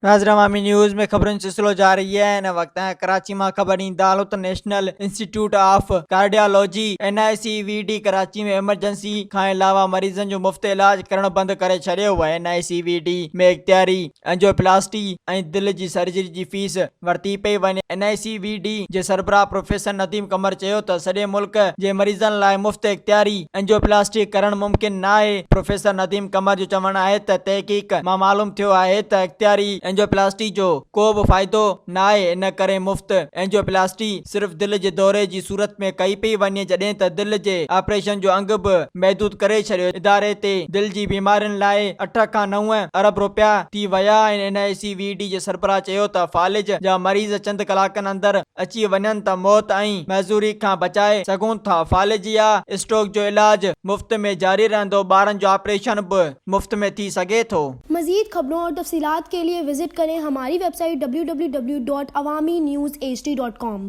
ناظرين عوامي نيوز ۾ خبرن جو سلسلو جاري آهي هن وقت ڪراچي مان خبر ڏيندا هلون ته national institute of cardiology N I C V D Karachi ۾ emergency کان علاوه مريضن جو مفت علاج ڪرڻ بند ڪري ڇڏيو آهي N I C V D ۾ اختياري اينجيوپلاسٽي ۽ دل جي سرجري جي فيس ورتي پئي وڃي. N I C V D جي سربراهه پروفيسر نديم قمر چيو ته سڄي ملڪ جي مريضن لاء مفت اختياري اينجيوپلاسٽي ڪرڻ ممڪن ناهي. پروفيسر نديم قمر جو چوڻ آهي ته تحقيق مان معلوم ٿيو آهي ته اختياري اينجيوپلاسٽي جو ڪو به فائدو ناهي ان ڪري مفت اينجيوپلاسٽي صرف دل جي دوري جي صورت ۾ ڪئي پئي وڃي جڏهن ته دل جي آپريشن جو انگ به محدود ڪري ڇڏيو. اداري تي دل جي بيمارين لاء اٺ کان نو ارب روپيا ٿي ويا آهن. N I C V D جي سربراهه چيو ته فالج جا مريض چند ڪلاڪن اندر اچي وڃن ته موت ۽ معذوري کان بچائي سگهون ٿا، فالج يا اسٽروڪ جو علاج مفت ۾ جاري رهندو، ٻارن جو آپريشن به مفت ۾ ٿي سگهي ٿو. مزيد خبرون اور تفصيلات کے لئے وزٽ ڪرين ھماري web site www.awamiNewsHD.com.